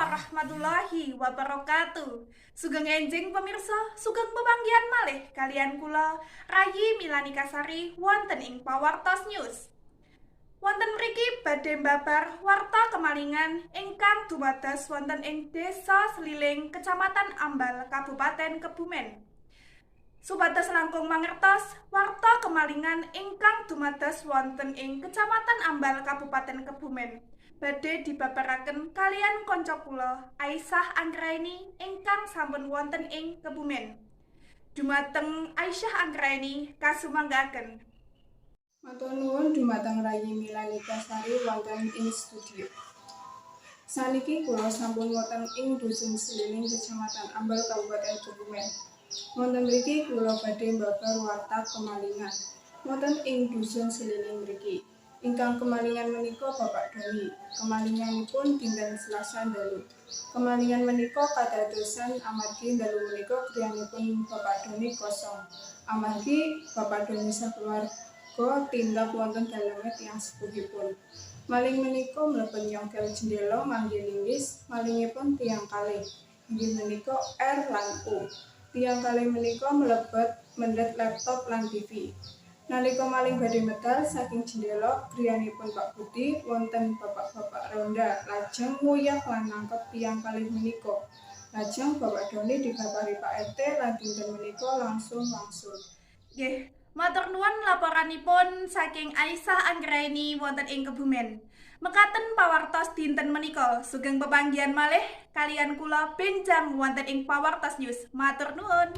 Warahmatullahi wabarakatuh. Sugeng enjing, pemirsa, sugeng pepanggihan malih kaliyan kula, Rayi Milani Kasari, wonten ing Pawartos News. Wonten mriki badhe mbabar warta kemalingan ingkang dumados wonten ing Desa Seliling, Kecamatan Ambal, Kabupaten Kebumen. Supados langkung mangertos warta kemalingan ingkang dumados wonten ing Kecamatan Ambal, Kabupaten Kebumen, badhe dibabaraken kaliyan kanca kula, Aisyah Anggraini, ingkang sampun wonten ing Kebumen. Dumateng Aisyah Anggraini kasumanggaaken. Matur nuwun dumateng Rayi Milani Kasari wonten ing studio. Saniki kula sampun wonten ing Dusun Seliling, Kecamatan Ambal, Kabupaten Kebumen. Wonten mriki kula badhe mbabar warta kemalingan. Wonten ing Dusun Seliling mriki. Ingkang kemalingan menika Bapak Doni. Kemalinganipun dinten Selasa dalu. Kemalingan menika kadadosan amargi dalu menika griyanipun Bapak Doni kosong. Amargi Bapak Doni sakeluarga tindak wonten daleme tiyang sepuhipun. Maling menika mlebet nyongkel jendela ngangge linggis, malingipun tiyang kalih. Inggih menika R lan U. Tiyang kalih menika mlebet mendhet laptop lan TV. Nalika maling badhe medal saking jendela griyanipun Pak Budi, wonten bapak-bapak ronda lajeng nguyak lan nangkep tiyang kalih menika. Lajeng Bapak Doni dikabari Pak RT lan dinten menika langsung wangsul. Nggih, matur nuwun laporanipun saking Aisyah Anggraini wonten ing Kebumen. Mekaten pawartos dinten menika. Sugeng pepanggihan malih kaliyan kula benjang wonten ing Pawartos News. Matur nuwun.